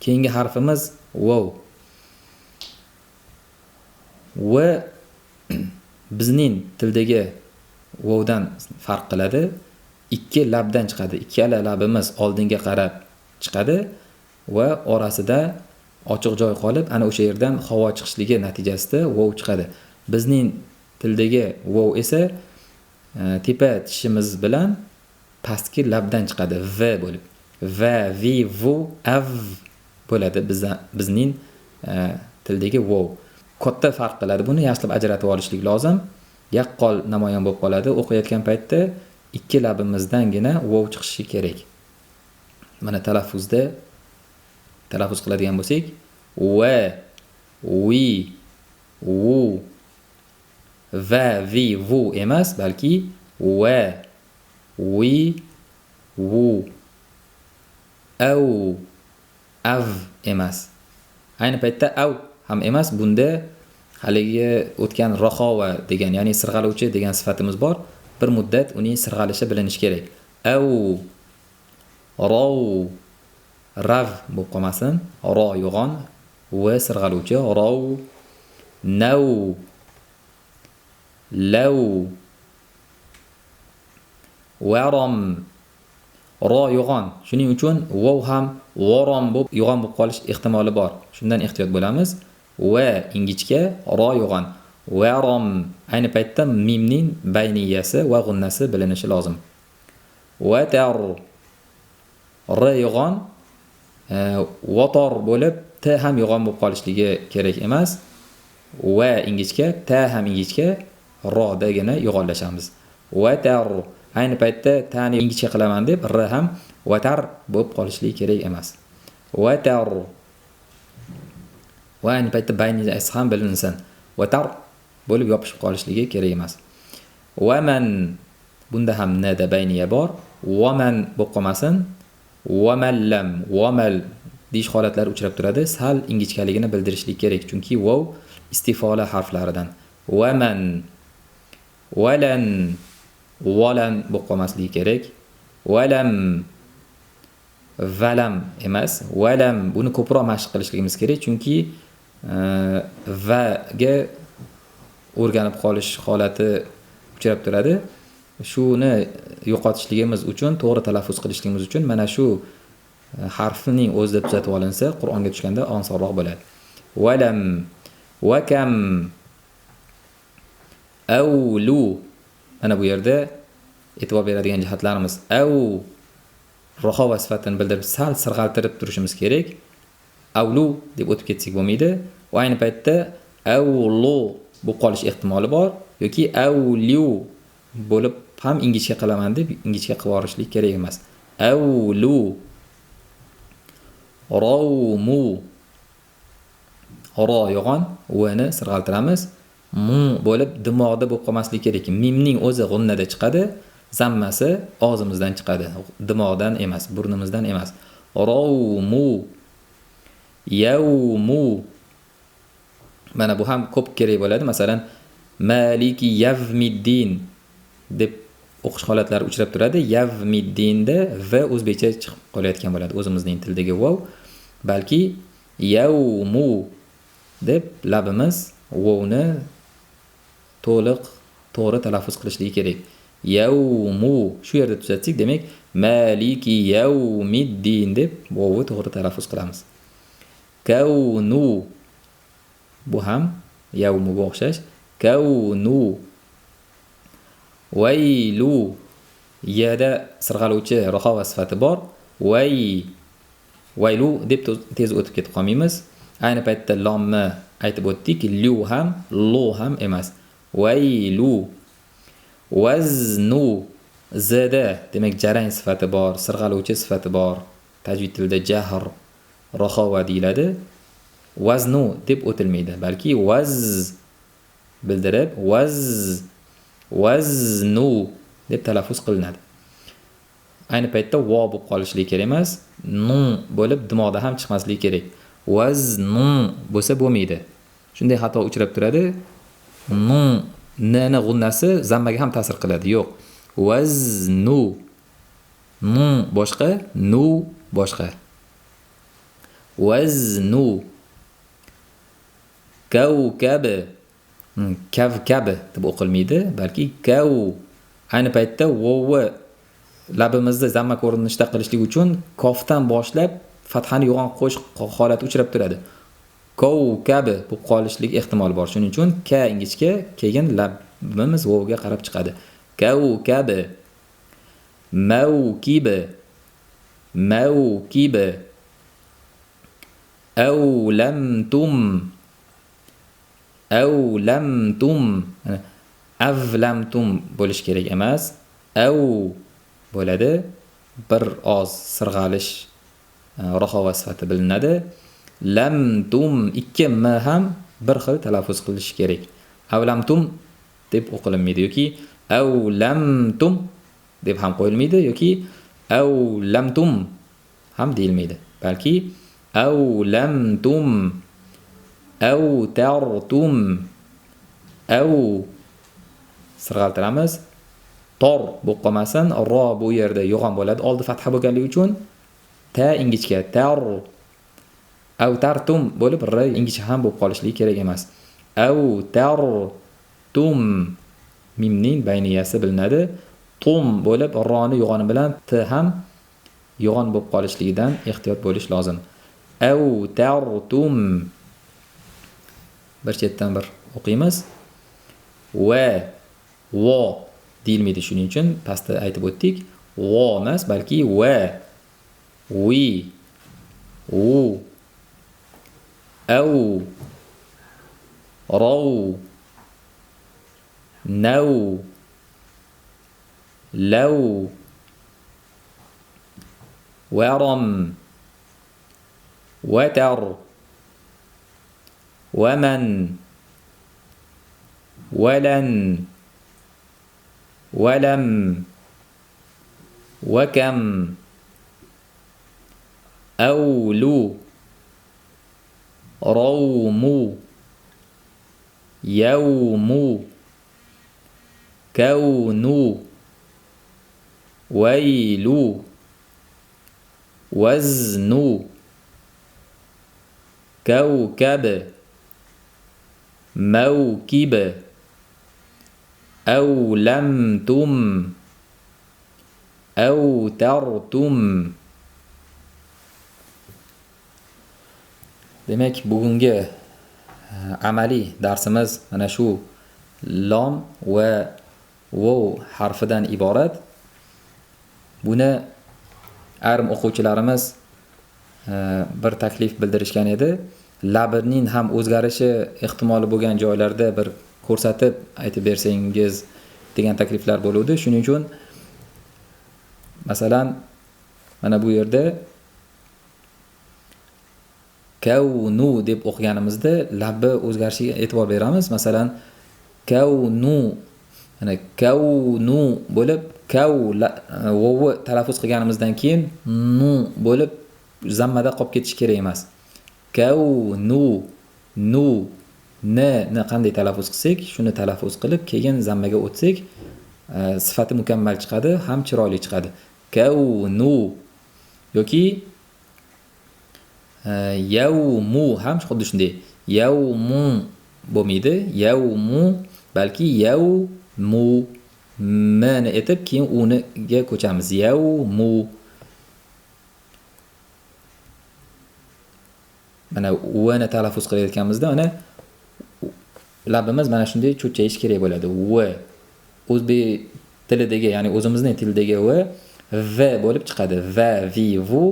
Keyingi harfimiz vov. Va bizning tildagi vovdan farq qiladi. Ikki labdan chiqadi. Ikkala labimiz oldinga qarab chiqadi va orasida ochiq joy qolib, ana o'sha yerdan havo chiqishligi natijasida vov chiqadi. Bizning tildagi vov esa tepa tishimiz bilan pastki labdan chiqadi, v bo'lib. Va, vi, vu, av bo'ladi bizning tildagi vov. Katta farq qiladi. Buni yaxshilab ajratib olishlik lozim. Yaqqol namoyon bo'lib qoladi. O'qiyotgan paytda ikki labimizdangina vov chiqishi kerak. Mana talaffuzda talaffuz qiladigan bo'lsak, va, vi, vu, va, vi, vu emas, balki va, vi, vu, av, av emas. Ayni paytda av ham emas, bunda haligi o'tgan raxova degan, ya'ni sirg'aluvchi degan sifatimiz bor. Bir muddat uning sirg'alishi bilinishi kerak. Av, rov, rav bo'lib qolmasin. Ro yo'g'on, va sirg'aluvchi, rov, nav, lav, varom, ro yo'g'on. Shuning uchun vov ham varom bo'lib yo'g'on bo'lib qolish ehtimoli bor. Shundan ehtiyot bo'lamiz. Va ingichka, ro yo'g'on. Varom ayni paytda mimning bayniyasi va g'unnasi bilinishi lozim. Vatar, r yo'g'on, vator bo'lib t ham yo'g'on bo'lib qolishligi kerak emas. Va ingichka, t ham ingichka, ro dagina yo'g'onlashamiz. Vatar ayni paytda tani ingichka qilaman deb r ham vatar bo'lib qolishligi kerak emas. Vatar va ayni paytda bayniyasi ham bilinsin. Vatar bo'lib yopishib qolishligi kerak emas. Vaman, bunda ham n da bayniya bor. Vaman bo'lib qolmasin. Vamallam, vamal deyish holatlari uchrab turadi. Sal ingichkaligini bildirishlik kerak, chunki vov istifola harflaridan. Vaman, valan, valan bo'lib qolmasligi kerak. Valam, valam emas, valam. Buni ko'proq mashq qilishligimiz kerak, chunki va ga o'rganib qolish holati uchrab turadi. Shuni yo'qotishligimiz uchun, to'g'ri talaffuz qilishligimiz uchun mana shu harfning o'zida tuzatib olinsa, Qur'onga tushganda osonroq bo'ladi. Valam, vakam, avlu. Mana bu yerda e'tibor beradigan jihatlarimiz av raxova sifatini bildirib sal sirg'altirib turishimiz kerak. Avlu deb o'tib ketsak bo'lmaydi. Va ayni paytda avlu bo'lib qolish ehtimoli bor yoki avlu bo'lib ham ingichka qilaman deb ingichka qilib yuborishlik kerak emas. Avlu, rovmu, ro yo'g'on, va ni sirg'altiramiz. Mu bo'lib dimog'da bo'lib qolmasligi kerak. Mimning o'zi g'unnada chiqadi, zammasi og'zimizdan chiqadi, dimog'dan emas, burnimizdan emas. Rovmu, yavmu. Mana bu ham ko'p kerak bo'ladi. Masalan, maliki yavmiddin deb o'qish holatlari uchrab turadi. Yavmiddinda v o'zbekcha chiqib qolayotgan bo'ladi, o'zimizning tildagi vov, balki yavmu deb labimiz vovni to'liq to'g'ri talaffuz qilishligi kerak. Yavmu shu yerda tuzatsak, demak maliki yavmiddin deb vovni to'g'ri talaffuz qilamiz. Kavnu, bu ham yavmuga o'xshash. Kavnu, vaylu, yada sirg'aluvchi raxova sifati bor. Vay, vaylu deb tez o'tib ketib qolmaymiz. Ayni paytda lomni aytib o'tdik, lu ham, lu ham emas. Vaylu, vaznu, zda demak jarang sifati bor, sirg'aluvchi sifati bor. Tajvid tilida jahr, raxova deyiladi. Vaznu deb o'tilmaydi, balki vaz bildirib vaz, vaznu deb talaffuz qilinadi. Ayni paytda vo bo'lib qolishligi kerak emas, nu bo'lib dimog'da ham chiqmasligi kerak. Vaznu bo'lsa bo'lmaydi. Shunday xato uchrab turadi. Nu, n ni g'unnasi zammaga ham ta'sir qiladi. Yo'q. Vaznu, nu boshqa, nu boshqa. Vaznu. Kavkab. Kavkab deb o'qilmaydi, balki kav. Ayni paytda vovni labimizni zamma ko'rinishda qilishlik uchun kofdan boshlab fathani yo'g'on qo'yish holati uchrab turadi. Kavkab bo'lib qolishlik ehtimoli bor. Shuning uchun k ingichka, keyin labimiz vovga qarab chiqadi. Kavkab. Mavkib. Mavkib. Avlamtum. Avlamtum. Avlamtum bo'lish kerak emas. Av bo'ladi. Bir oz sirg'alish raxova sifati bilinadi. Lamtum, ikki m ham bir xil talaffuz qilish kerak. Avlamtum deb o'qilinmaydi yoki avlamtum deb ham qo'yilmaydi yoki avlamtum ham deyilmaydi, balki avlamtum, avtartum, av sirg'altiramiz. Tor bo'lib qolmasin, ro bu yerda yo'g'on bo'ladi, oldi fatha bo'lganligi uchun ta ingichka tar, avtartum bo'lib r ingichka ham bo'lib qolishligi kerak emas. Avtartum, mimning bayniyasi bilinadi. Tum bo'lib roni yo'g'oni bilan t ham yo'g'on bo'lib qolishligidan ehtiyot bo'lish lozim. Avtartum. Bir chetdan bir o'qiymiz. Va, vo deyilmaydi, shuning uchun pastda aytib o'tdik. Vo emas, balki va, vi, u, av, rov, nav, lav, varam, vatar, vaman, valan, valam, vakam, avlu, ravmu, yavmu, kavnu, vaylu, vaznu, kavkab, mavkib, avlamtum, avtartum. Demak, bugungi amaliy darsimiz mana shu lom va vov harfidan iborat. Buni ayrim o'quvchilarimiz bir taklif bildirishgan edi. Labning ham o'zgarishi ehtimoli bo'lgan joylarda bir ko'rsatib aytib bersangiz degan takliflar bo'luvdi. Shuning uchun masalan mana bu yerda kavnu deb o'qiganimizda labbi o'zgarishiga e'tibor beramiz. Masalan kavnu, mana kavnu bo'lib kav vovni talaffuz qilganimizdan keyin nu bo'lib zammada qolib ketish kerak emas. Kavnu, nu, ni qanday talaffuz qilsak, shuni talaffuz qilib keyin zammaga o'tsak, sifati mukammal chiqadi, ham chiroyli chiqadi. Kavnu yoki yavmu ham xuddi shunday. Yavmu bo'lmaydi, yavmu, balki yavmu, m ni aytib keyin uniga ko'chamiz. Yavmu. Mana u ni talaffuz qilayotganimizda mana labimiz mana shunday cho'chayish kerak bo'ladi. V o'zbek tilidagi, ya'ni o'zimizning tildagi v v bo'lib chiqadi. V, vi, vu.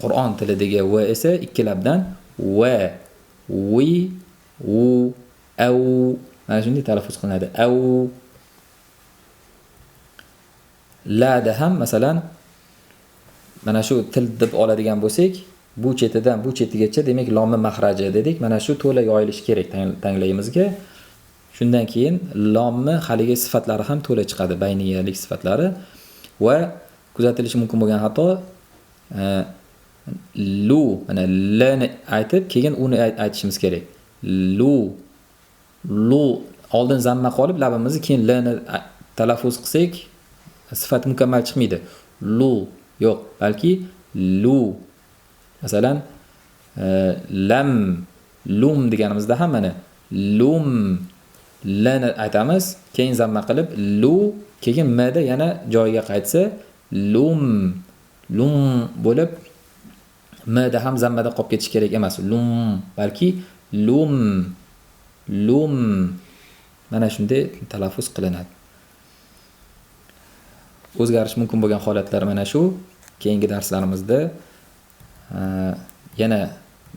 Qur'on tilidagi v esa ikki labdan va, vi, u, au, mana shunday talaffuz qilinadi. Au. La da ham masalan mana shu til deb oladigan bo'lsak, bu chetidan bu chetigacha demak lomni mahraji dedik. Mana shu to'la yoyilishi kerak tanglayimizga. Shundan keyin lomni haligi sifatlari ham to'la chiqadi, bayniyalik sifatlari. Va kuzatilishi mumkin bo'lgan xato lu, mana l ni aytib keyin uni aytishimiz kerak. Lu, lu oldin zamma qolib labimizni keyin l ni talaffuz qilsak sifat mukammal chiqmaydi. Lu yo'q, balki lu, Masalan, lam, lum deganimizda ham mana lum lni aytamiz, keyin zamma qilib lu, keyin mda yana joyiga qaytsa lum, lum bo'lib mda ham zammada qolib ketish kerak emas. Lum, balki lum, lum, mana shunday talaffuz qilinadi. O'zgarish mumkin bo'lgan holatlar mana shu. Keyingi darslarimizda yana